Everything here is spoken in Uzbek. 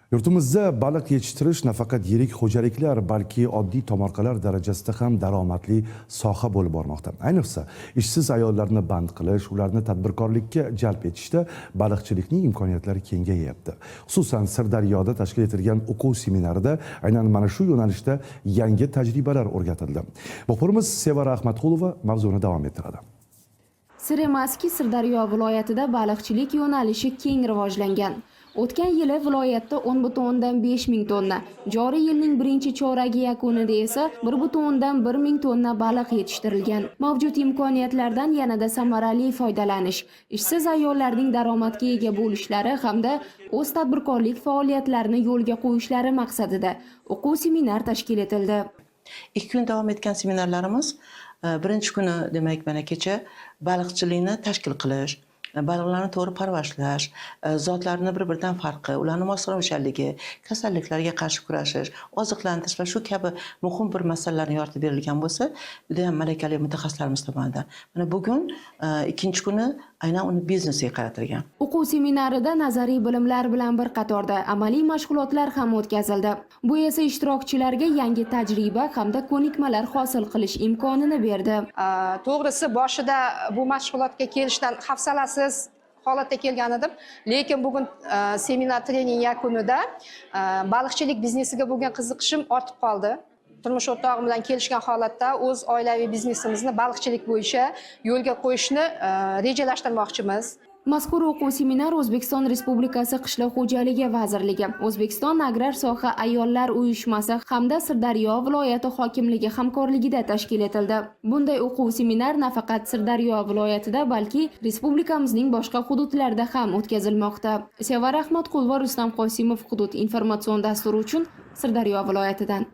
Yurtimizda baliq yetishtirish nafaqat yirik xo'jaliklar, balki oddiy tomorqalar darajasida ham daromadli soha bo'lib bormoqda. Ayniqsa, ishsiz ayollarni band qilish, ularni tadbirkorlikka jalb etishda baliqchilikning imkoniyatlari kengayapti. Xususan, Sirdaryoda tashkil etilgan o'quv seminarida aynan mana shu yo'nalishda yangi tajribalar o'rgatildi. Muxbirimiz Sevara Ahmadqulova mavzuni davom ettiradi. Sir emaski, Sirdaryo viloyatida baliqchilik yo'nalishi keng rivojlangan. O'tgan yili viloyatda 10,5 ming tonna, joriy yilning birinchi choragi yakunida esa 1,1 ming tonna baliq yetishtirilgan. Mavjud imkoniyatlardan yanada samarali foydalanish, ishsiz ayollarning daromadga ega bo'lishlari hamda o'z tadbirkorlik faoliyatlarini yo'lga qo'yishlari maqsadida o'quv seminar tashkil etildi. 2 kun davom etgan seminarlarimiz, birinchi kuni, demak, mana kecha baliqchilikni tashkil qilish, baliqlarni to'g'ri parvarishlash, zotlarni bir biridan farqi, ularni moslashuvchanligi, kasalliklarga qarshi kurashish, oziqlantirish va shu kabi muhim bir masalalarni yoritib berilgan bo'lsa, judayam malakali mutaxassislarimiz tomonidan. Mana bugun ikkinchi kuni aynan uni biznesiga qaratilgan. O'quv seminarida nazariy bilimlar bilan bir qatorda amaliy mashg'ulotlar ham o'tkazildi. Bu esa ishtirokchilarga yangi tajriba hamda ko'nikmalar hosil qilish imkonini berdi. To'g'risi, boshida bu mashg'ulotga kelishdan hafsalasiz holatda kelgan edim, lekin bugun seminar trening yakunida baliqchilik biznesiga bo'lgan qiziqishim ortib qoldi. Turmush o'rtog'im bilan kelishgan holatda o'z oilaviy biznesimizni baliqchilik bo'yicha yo'lga qo'yishni rejalashtirmoqchimiz. Mazkur o'quv seminar O'zbekiston Respublikasi Qishloq xo'jaligi vazirligi, O'zbekiston agrar soha ayollar uyushmasi hamda Sirdaryo viloyati hokimligi hamkorligida tashkil etildi. Bunday o'quv seminar nafaqat Sirdaryo viloyatida, balki respublikamizning boshqa hududlarida ham o'tkazilmoqda. Sevara Ahmadqulova, Rustam Qosimov, Hudud informatsion dasturi uchun Sirdaryo viloyatidan.